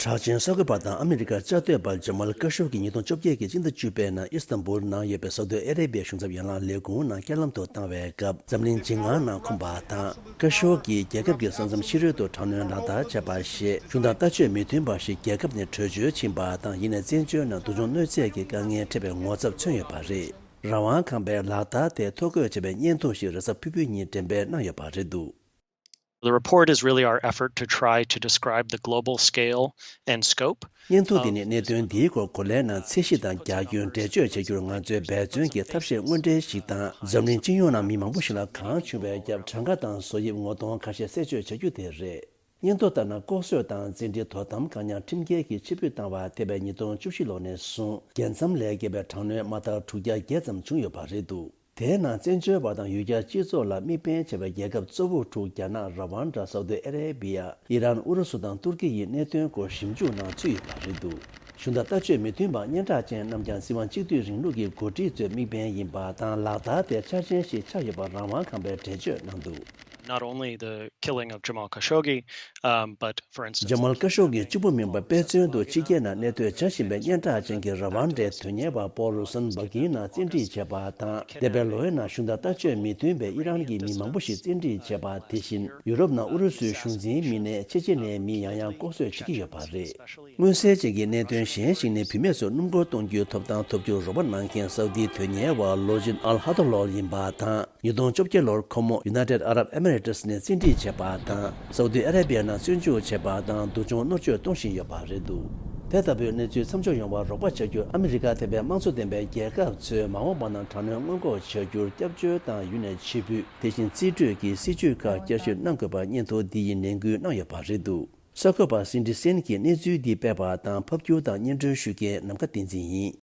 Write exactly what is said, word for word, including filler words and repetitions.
གྲགས་ཅན་གསར་འགོད་པ་དང་ཨ་མི་རི་ཀར་བཅའ་སྡོད་པ་ཇ་མལ་ཀ་ཤོ་གིས་ཉིས་སྟོང་བཅོ་བརྒྱད་ཀྱི་སྤྱི་ཟླ་བཅུ་པའི་ནང་ཨི་སི་ཐན་བུལ་ནང་ཡོད་པའི་སའུ་ཏི་ཨ་རེ་བྷི་ཡའི་གཞུང་ཚབ་ཡན་ལག་ལས་ཁུངས་ནང་རྐྱེན་ལམ་དུ་བཏང་བའི་སྐབས་འཛམ་གླིང་ཇེ་ངང་ནང་འཁུམས་པ་དང་། ཀ་ཤོ་གིས་རྒྱལ་ཁབ་ཀྱི་ས་མཚམས་ཕྱི་རོལ་དུ་དྲག་གནོན་ལག་བསྟར་བྱས་པ་ཞེས་གཞུང་དང་ལྟ་སྤྱོད་མི་མཐུན་པ་ཞིག་རྒྱལ་ཁབ་ནས་བྲོས་བྱོལ་ཕྱིན་པ་དང་། ཡིན་ནའི་བཙན་བྱོལ་ནང་སྡུག་སྦྱོང་གནོད་འཚེ་གྱི་དཀའ་ངལ་འཕྲད་པའི་ངོ་ཚབ་མཚོན་ཡོད་པ་རེད། རང་དབང་ཁང་པས་ལག་བསྟར་དེ་ཐོ་འགོད་བྱས་པའི་སྙན་ཐོ་ཞིག་རེས་གཟའ་ཕུར་བུའི་ཉིན་འགྲེམས་སྤེལ་གནང་ཡོད་པ་རེད་འདུག། The report is really our effort to try to describe the global scale and scope. སྙན་ཐོ་འདི་ནི་གནད་དོན་འདིའི་སྐོར་གོ་ལའི་ནང་ཚད་གཞི་དང་རྒྱ་ཁྱོན་འགྲེལ་བརྗོད་བྱ་རྒྱུར་ང་ཚོའི་འབད་བརྩོན་གྱི་ཐབས་ཤེས་དངོས་འབྲེལ་ཞིག་དང་། འཛམ་གླིང་སྤྱི་ཡོངས་ནང་མི་མང་པོ་ཞིག་ལ་གང་བྱུང་བའི་རྒྱབ་གྲངས་ཀ་དང་བཟོ་དབྱིབས་ངོ་གདོང་ཁ་ཤས་གསལ་བརྗོད་བྱ་རྒྱུ་དེ་རེད། སྙན་ཐོ་ལྟར་ན། ལྐོག་གསོད་དང་བཙན་ཁྲིད་དོ་དམ་བཀག་ཉར་ཁྲིམས་འགལ་གྱིས་ཕྱིར་འབུད་བཏང་བ་ཐེ་བའི་ཉིས་སྟོང་བཅུ་བཞི་ལོ་ནས་བཟུང་རྒྱལ་མཚམས་ལས་བརྒལ་བའི་དྲག་གནོན་མ་མཐར་དྲུག་བརྒྱ་བརྒྱད་ཙམ་བྱུང་ཡོད་པ་རེད་འདུག། དེའི་ནང་བཙན་བྱོལ་བ་དང་ཡུལ་གྱར་སྤྱི་ཚོགས་ལ་དམིགས་འབེན་བྱས་པའི་རྒྱལ་ཁབ་གཙོ་བོ་དྲུག་རྒྱ་ནག་ར་ཝན་ཌ། སའུ་ཏི་ཨ་རེ་བྷི་ཡ། ཨི་རན། ཨུ་རུ་སུ་དང་ཏུར་ཀི་ཡི་གནད་དོན་སྐོར་ཞིབ་འཇུག་ནང་ཚུད་ཡོད་པ་རེད་འདུག། གཞུང་དང་ལྟ་སྤྱོད་མི་མཐུན་པ་སྙན་གྲགས་ཅན་རྣམས་ཀྱང་སྲིད་དབང་གཅིག་སྡུད་རིང་ལུགས་ཀྱི་འགོ་ཁྲིད་ཚོའི་དམིགས་འབེན་ཡིན་པ་དང་། ལག་བསྟར་དེ་འཆར་ཅན་ཞིག་ཆགས་ཡོད་པ་རང་དབང་ཁང་པས་འགྲེལ་བརྗོད་གནང་འདུག། Not only the killing of Jamal Khashoggi, um, but for instance, ཇ་མལ་ཀ་ཤོ་གི་གཅིག་པུ་མིན་པར་དཔེ་མཚོན་དུ་ཕྱི་རྒྱལ་ནང་གནས་སྡོད་བྱ་བཞིན་པའི་སྙན་གྲགས་ཅན་གྱི་ར་ཝན་ཌའི་དོན་གཉེར་བ་པོ་རུ་སན་སྦག་གིའི་ནང་བཙན་ཁྲིད་བྱས་པ་དང་། འདས་པའི་ལོའི་ནང་གཞུང་དང་ལྟ་སྤྱོད་མི་མཐུན་པའི་ཨི་རན་གྱི་མི་མང་པོ་ཞིག་བཙན་ཁྲིད་བྱས་པ། དེ་བཞིན་ཡུ་རོབ་ནང་ཨུ་རུ་སུའི་གཞུང་འཛིན་མི་སྣས་ཆེ་ཆེ་ནས་མི་ཡང་ཡང་ལྐོག་གསོད་བྱེད་ཀྱི་ཡོད་པ་རེད། མངོན་གསལ་ཅན་གྱི་གནད་དོན་གཞན་ཞིག་ནི། བུད་མེད་ཚོར་སྣུམ་འཁོར་གཏོང་རྒྱུའི་ཐོབ་ཐང་ཐོབ་རྒྱུར་རོགས་པ་གནང་མཁན་སའུ་ཏིའི་དོན་གཉེར་བ་ལོ་ཇིན་ཨལ་ཧ་ཏོ་ལོལ་ཡིན་པ་དང་། ཉིས་སྟོང་བཅོ་བརྒྱད་ལོར་ཁོ་མོ་ཡུ་ནའི་ཊེཌ་ཨ་རབ་ཨེ་མི་རེ་ཏི་སི་ནས་བཙན་ཁྲིད་བྱས་པ་དང་། སའུ་ཏི་ཨ་རེ་བྷི་ཡ་ནང་བཙོན་འཇུག་བྱས་པ་དང་། སྡུག་སྦྱོང་གནོད་བཅོས་གཏོང་བཞིན་ཡོད་པ་རེད་འདུག། དེ་ལྟ་བུའི་གནས་ཚུལ་མཚམས་འཇོག་ཡོང་བར་རོགས་པ་བྱ་རྒྱུར་ཨ་མི་རི་ཀ་ཐེ་བའི་དམངས་གཙོ་ལྡན་པའི་རྒྱལ་ཁབ་ཚོས་མ་འོངས་པ་ནང་དྲག་གནོན་སྔོན་འགོག་བྱ་རྒྱུར་སྐྱབས་བཅོལ་དང་ཡུལ་ནས་ཕྱིར་འབུད། དེ་བཞིན་རྩིས་སྤྲོད་ཀྱི་སྲིད་ཇུས་ཁག་བསྐྱར་ཞིབ་གནང་དགོས་པ་སྙན་ཐོ་འདི་ཡིས་ནན་སྐུལ་གནང་ཡོད་པ་རེད་འདུག། གསར་འགོད་པ་སིན་ཌི་སེན་གྱིས་གནས་ཚུལ་འདི་སྤེལ་བ་དང་། ཕབ་སྒྱུར་དང་སྙན་སྒྲོན་ཞུ་མཁན་ནམ་མཁའ་བསྟན་འཛིན་ཡིན།